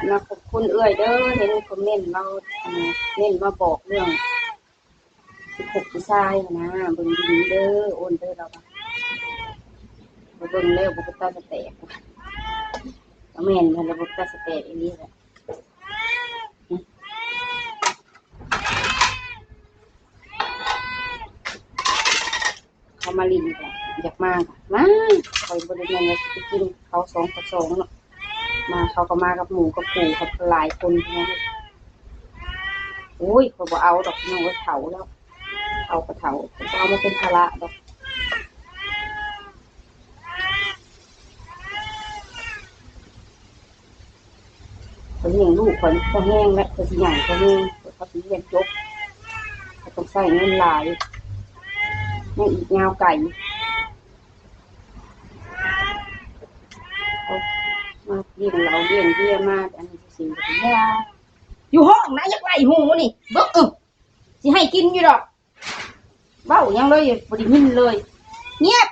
ນະ ຂອບຄຸນເອື້ອຍເດີ ເຫັນຄອມເມັນເວົ້າ ອັນ ເມັນມາບອກເລື່ອງຊິຄົບຜູ້ຊາຍຫັ້ນນະ ເບິ່ງດີໆເດີ ໂອນເດີ ລາວວ່າ ເບິ່ງແລ້ວບໍ່ເປັນຕາສະແຕກ ກໍແມ່ນຫັ້ນແຫຼະ ບໍ່ເປັນຕາສະແຕກອີ່ຫຼີແຫຼະ. ເຂົາມາຫຼິ້ນກໍຢາກມາກໍມາ ຂ້ອຍບໍ່ໄດ້ແມ່ນວ່າຊິໄປກິນເຂົາສອງຕໍ່ສອງເນາະ ມາເຂົາກໍມາກັບໝູ່ກັບຄູ່ ເຂົາຫຼາຍຄົນພີ່ນ້ອງເອີຍ. ໂອ້ຍ ຂ້ອຍບໍ່ເອົາດອກພີ່ນ້ອງເອີຍ ເຖົ້າແລ້ວ ເຖົ້າກໍເຖົ້າ ຂ້ອຍບໍ່ເອົາມາເປັນພາລະດອກ. ຂ້ອຍລ້ຽງລູກຂ້ອຍພໍແຮງແລ້ວ ຂ້ອຍຊິຫຍັງພໍແຮງ ຂ້ອຍຊິຮຽນຈົບ ຂ້ອຍຕ້ອງໃຊ້ເງິນຫຼາຍ ຍັງອີກຍາວໄກ. ເອົາມາລ້ຽງເຫຼົ້າລ້ຽງເບຍມາ ອັນນີ້ຊິບໍ່ໄດ້ຢາ ຢູ່ຫ້ອງນະ ຢາກໄຫວ້ຫູນີ້ ເບິ່ງ ເອີ ຊິໃຫ້ກິນຢູ່ດອກ. ເວົ້າຫຍັງເລີຍ ບໍ່ໄດ້ຍິນເລີຍ ງຽບ.